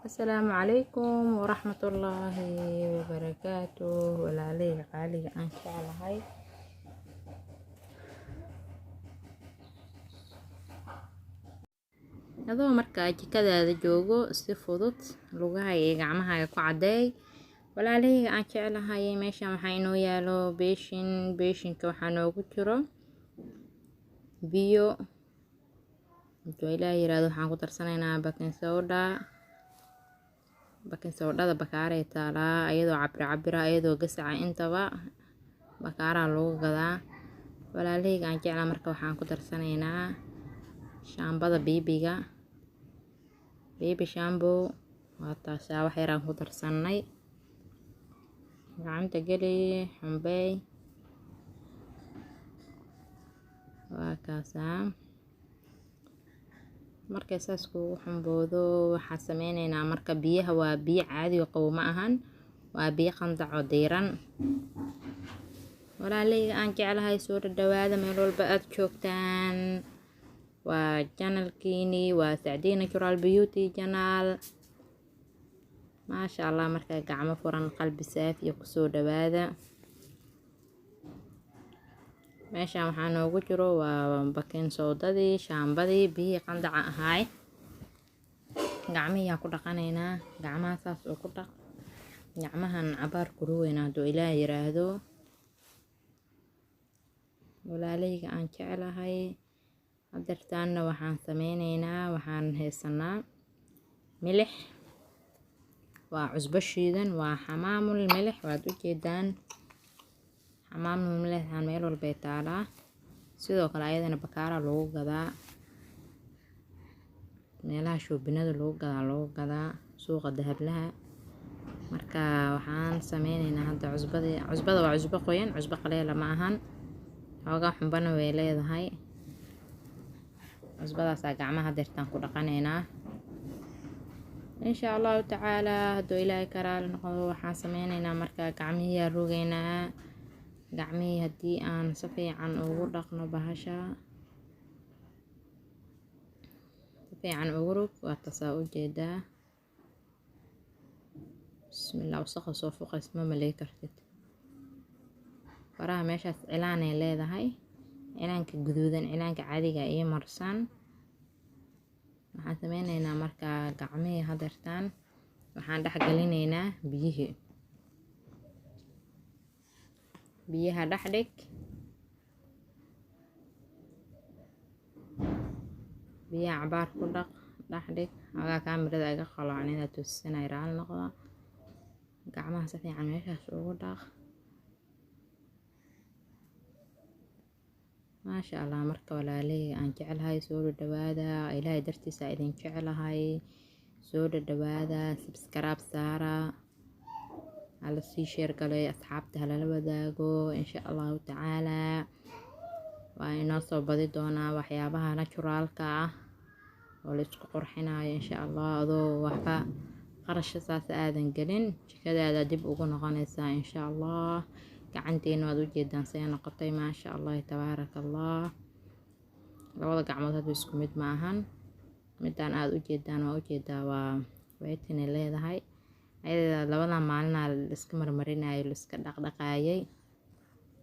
Asalaamu calaykum waraxmatullaahi wabarakaatuh. Walaaleyga qaaliga aan jeclahay, adoo markaa jikadaada joogo si fudud lugaha iyo gacmahaaga ku caddeey. Walaalahayga aan jeclahay, meeshan waxaa inoo yaalo beeshin. Beeshinka waxaa noogu jiro biyo. Intuu Ilaah yiraahdo, waxaan ku darsanaynaa baking soda. Baking sodada bakaaray taalaa, iyadoo cabir cabira, iyadoo gasaca, intaba bakaaraa lagu gadaa. Walaalahayga aan jeclaa, marka waxaan ku darsanaynaa shaambada baby-ga, baby shampoo. Waa taasaa, wax yaraan ku darsanay. Gacanta geli, xumbey. Waa kaasaa. Markay saas kuugu xumboodo, waxaan sameyneynaa marka biyaha. Waa biyo caadi oo qabow ma ahan, waa biyo qandac oo diiran. Walaalahayga aan jeclahay, soo dhadhawaada meel walba aad joogtaan. Waa channelkiini, waa Sacdiya Natural Beauty Channel. Maasha Allah. Markaa gacmo furan, qalbi saafiya kusoo dhawaada. Meeshaan waxaa noogu jiro waa baking sodadii, shaambadii, biyihii qandaca ahaay. Gacmihii ku dhaqanaynaa. Gacmaha saas oo ku dhaq. Gacmahan cabaar ku ruweynaa, hadduu Ilaah yiraahdo. Walaalahayga aan jeclahay, hadeertaana waxaan sameyneynaa, waxaan haysanaa milix, waa cusbo shiidan, waa xamaamul milix. Waad ujeedaan, xamaamul milixan meel walbay taalaa. Sidoo kale ayadana bakaara lagu gadaa, meelaha shopping-ada lagu gadaa, lagu gadaa suuqa dahablaha. Marka waxaan sameyneynaa hadda cusbadii. Cusbada waa cusbo qoyan, cusbo qaleela ma ahan. Xoogaa xumbana way leedahay. Cusbadaasaa gacmaha deertaan ku dhaqaneynaa, insha Allahu tacaalaa, hadduu Ilaahay karaali noqdo. Waxaan sameyneynaa marka gacmihii rogeynaa. Gacmihii haddii aan si fiican ugu dhaqno, bahasha si fiican ugu rog. Waa tasaa, ujeedaa. Bismillah. Wasaqda soo fuqays ma maley kartid. Faraha meeshaas cilaanay leedahay, cilaanka guduudan, cilaanka caadiga iyo marsan. Waxaan sameyneynaa markaa gacmihii hadeertaan waxaan dhex gelinaynaa biyihii. Biyaha dhex dhig, biyaha cabaar ku dhaq, dhex dhig. Xoogaa kaamirada iga qaloocan inaad tusisanay, raali noqda. Gacmaha si fiican meeshaas ugu dhaq. Maasha Allah. Marka walaalahey aan jeclahay, soo dhadhawaada. Ilaahay dartiisa idin jeclahay. Soo dhadhawaada, subscribe saara, hala sii share galay, asxaabta halala wadaago. Insha Allahu tacaalaa, waa inoo soo badi doonaa waxyaabaha naturalka ah oo la isku qurxinayo, insha Allah. Adoo waxba qarasha saas aadan gelin, jikadaada dib ugu noqonaysaa, insha Allah. Gacanteena waad ujeedaan see noqotay. Maasha Allah, tabaaraka Allah. Labada gacmood hadba isku mid ma ahan. Midaan aada ujeedaan, waa ujeedaa, waa whitening leedahay. Ayada labadan maalinaa la iska marmarinayo, la iska dhaqdhaqaayay.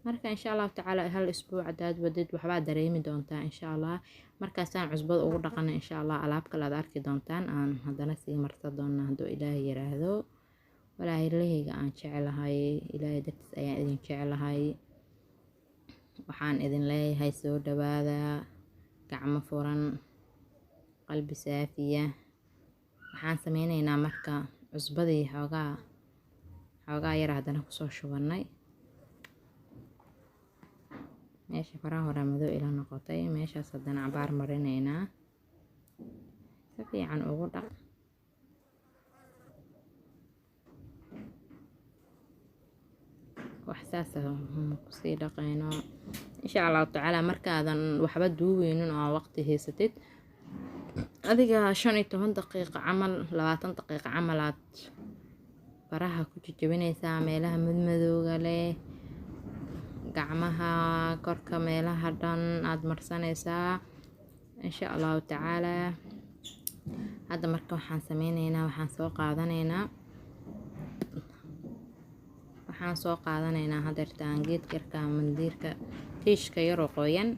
Marka insha Allahu tacaala, hal isbuuc hadaad wadid, waxbaa dareemi doontaa, insha Allah. Markaasaan cusbada ugu dhaqana, insha Allah, alaab kale aad arki doontaan aan haddana sii marsa doona, hadduu Ilaahay yiraahdo. Walaalahayga aan jeclahay, Ilaahay dartiis ayaan idin jeclahay. Waxaan idin leeyahay soo dhawaada, gacmo furan, qalbi saafiya. Waxaan sameyneynaa marka cusbadii xoogaa xoogaa yar haddana kusoo shubanay. Meesha faraha hore madow ila noqotay, meeshaas haddana cabaar marineynaa. Si fiican ugu dhaq. Wax saas kusii dhaqayno, insha Allahu tacaala. Markaadan waxba duuweynin oo waqti haysatid, adiga 15 daqiiqo camal, 20 daqiiqo camal aad faraha ku jajabinaysaa, meelaha madmadowga leh, gacmaha korka, meelaha dhan aada marsanaysaa, insha Allahu tacaalaa. Hadda marka waxaan sameyneynaa, waxaan soo qaadanaynaa hadeertaan geedka yarka, mandiirka, tiishka yaroo qoyan.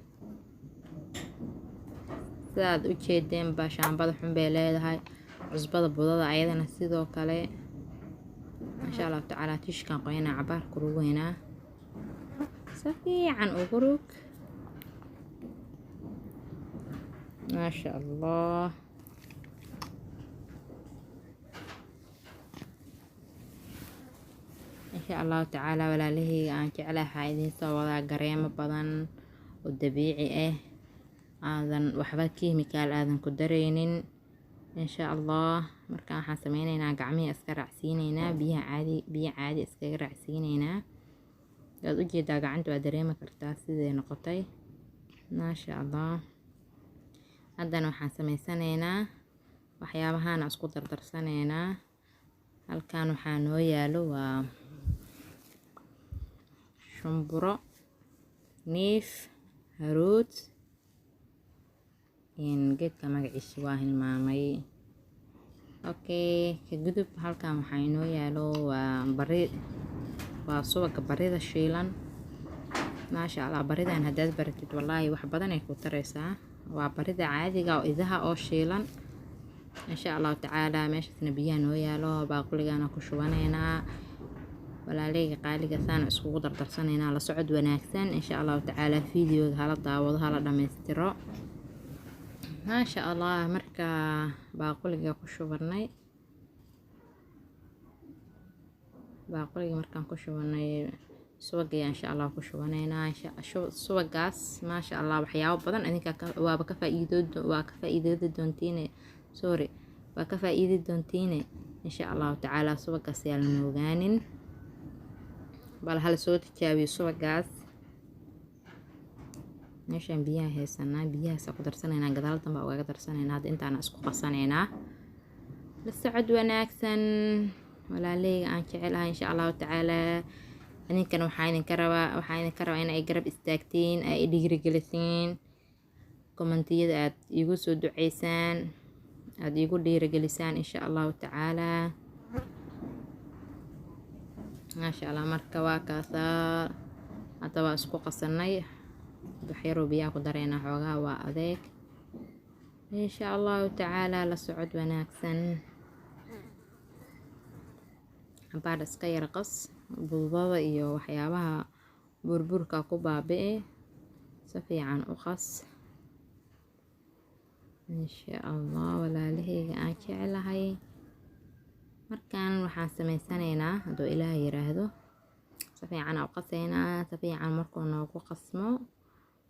Sidaad u jeedeenba shaambada xun bay leedahay, cusbada budada ayadana sidoo kale. Insha Allahu tacaala tiishkan qoyanaa cabaar ku rugeynaa, si fiican ugu rug, maasha Allah. Insha Allahu tacaala walaalaheyga aan jeclahay, waxaa idiin soo wadaa gareemo badan oo dabiici ah, aadan waxba kiimikaal aadan ku dareynin, insha Allah. Marka waxaan sameyneynaa, gacmihii iska raacsiineynaa biyaha caadi, biyo caadi iskaga raacsiineynaa. Waad ujeedaa, gacanta waa dareemi kartaa siday noqotay, maasha Allah. Haddana waxaan sameysanaynaa waxyaabahaana isku dardarsanaynaa. Halkan waxaa noo yaalo waa shumburo, niif, haruud, geedka magaciisa waa hilmaamay. Okay, ka gudub. Halkan waxaa inoo yaalo waa bari, waa subaga barida shiilan, maasha Allah. Baridan haddaad baratid, wallaahi wax badan ay ku taraysaa. Waa barida caadiga oo idaha oo shiilan, insha Allahu tacaala. Meeshaasna biyaha noo yaalo, baaquligana ku shubanaynaa. Walaaleyga qaaliga, saana iskugu dardarsanaynaa. La socod wanaagsan, insha Allahu tacaala. Videoga hala daawado, hala dhammaystiro, maasha Allah. Marka baaquliga ku shubanay, baaquliga markaan ku shubanay subagaya insha Allah ku shubanaynaa. Subagaas, maasha Allah, waxyaabo badan idinka waaba ka faa'iidood, waa ka faa'iidoodi doontiine, sorry, waa ka faa'iidi doontiine, insha Allahu tacaala. Subagaas yaa la moogaanin, bal hala soo tijaabiyo subagaas. Meeshaan biyaha haysanaa, biyahaas ku darsanaynaa, gadaal dambe ugaga darsanaynaa. Hadda intaana isku qasanaynaa. La socod wanaagsan, walaaleyga aan jecelahay, insha Allahu tacaala. Idinkana waxaa idinka rabaa in ay garab istaagtiin, ay dhiirigelisiin, commentiyada aad iigu soo duceysaan, aada iigu dhiirigelisaan, insha Allahu tacaala, maasha Allah. Marka waa kaasaa, hadda waa isku qasanay. Waxyaroo biyaha ku dareynaa, xoogaha waa adeeg, insha Allahu tacaala. La socod wanaagsan. Cabaar iska yar qas, budada iyo waxyaabaha burburka ku baabi'i, si fiican u qas, insha Allah, walaalaheyga aan jeclahay. Markaan waxaan sameysanaynaa, hadduu Ilaah yiraahdo, si fiican u qaseynaa. Si fiican markuu noogu qasmo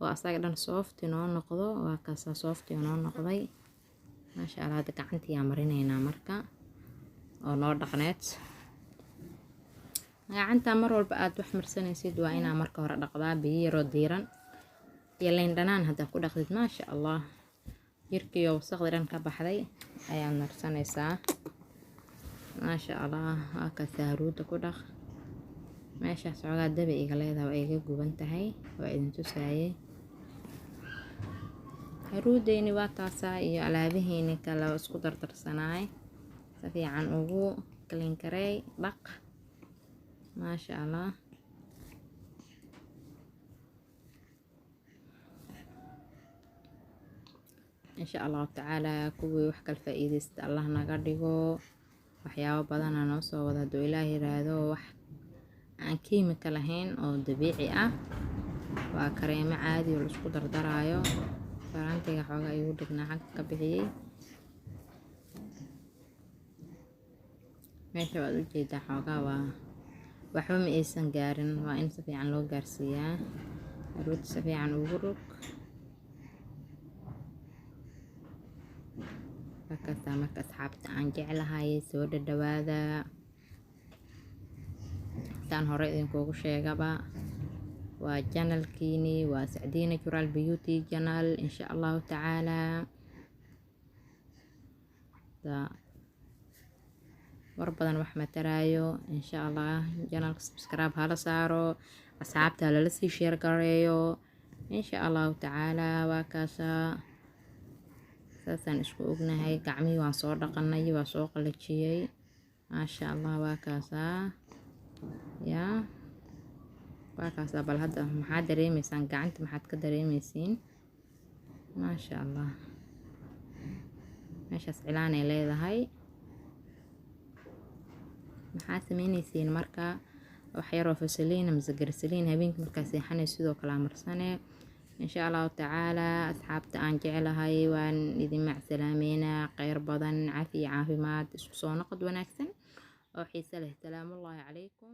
oo asaga dhan soft noo noqdo, waa kaasaa, soft noo noqday, maasha Allah. Hadda gacantiyaa marineynaa marka oo noo dhaqneed. Gacanta mar walba aad wax marsanaysid waa inaa marka hore dhaqdaa biyo yaroo diiran iyo liin dhanaan. Haddaa ku dhaqdid, maasha Allah, jirkiiyo wasaqdi dhan ka baxday ayaad marsanaysaa, maasha Allah. Waa kaasaa, haruuda ku dhaq. Meeshaas xoogaa dabi iga leedahay, waa iga guban tahay, waa idin tusaayey. Haruudeyni waa taasaa iyo alaabihiini kale oo isku dardarsanaay. Si fiican ugu clean gareey, dhaq, maasha Allah. Insha Allahu tacaala kuwii wax kala faa-iideysta Allah naga dhigo. Waxyaabo badana noo soo wada, hadduu Ilaah yiraahdo, wax aan kiimika lahayn oo dabiici ah. Waa kareemo caadi oo laisku dardaraayo. Faraantiga xoogaa igu dhignaa, xagga ka bixiyey. Meesha waad ujeedaa, xoogaa waa waxba ma aysan gaarin, waa in si fiican loo gaarsiiyaa. Haruuda si fiican ugu rog. Markaasaa marka asxaabta aan jeclahay, soo dhadhawaada. Saan hore idinkugu sheegaba, waa channelkiini, waa Sacdiya Natural Beauty channel, insha Allahu tacaala. War badan wax mataraayo, insha Allah. Channelka subscribe hala saaro, asxaabta lala sii share gareeyo, insha Allahu tacaala. Waa kaasaa. Saasaan isku ognahay. Gacmihii waan soo dhaqanay, waa soo qalajiyey, maasha Allah. Waa kaasaa, yaa waa kaasaa. Bal hadda maxaad dareemeysaan? Gacanta maxaad ka dareemeysiin? Maasha Allah. Meeshaas cilaan ay leedahay. Maxaa sameyneysiin marka? Wax yaroo fasaliin mise garsaliin habeenkii markaa seexanay sidoo kale marsane, insha Allahu tacaala. Asxaabta aan jeclahay, waan idin macsalaameynaa. Kheyr badan, cafi iyo caafimaad, isku soo noqod wanaagsan oo xiise leh. Salaamullaahi calaykum.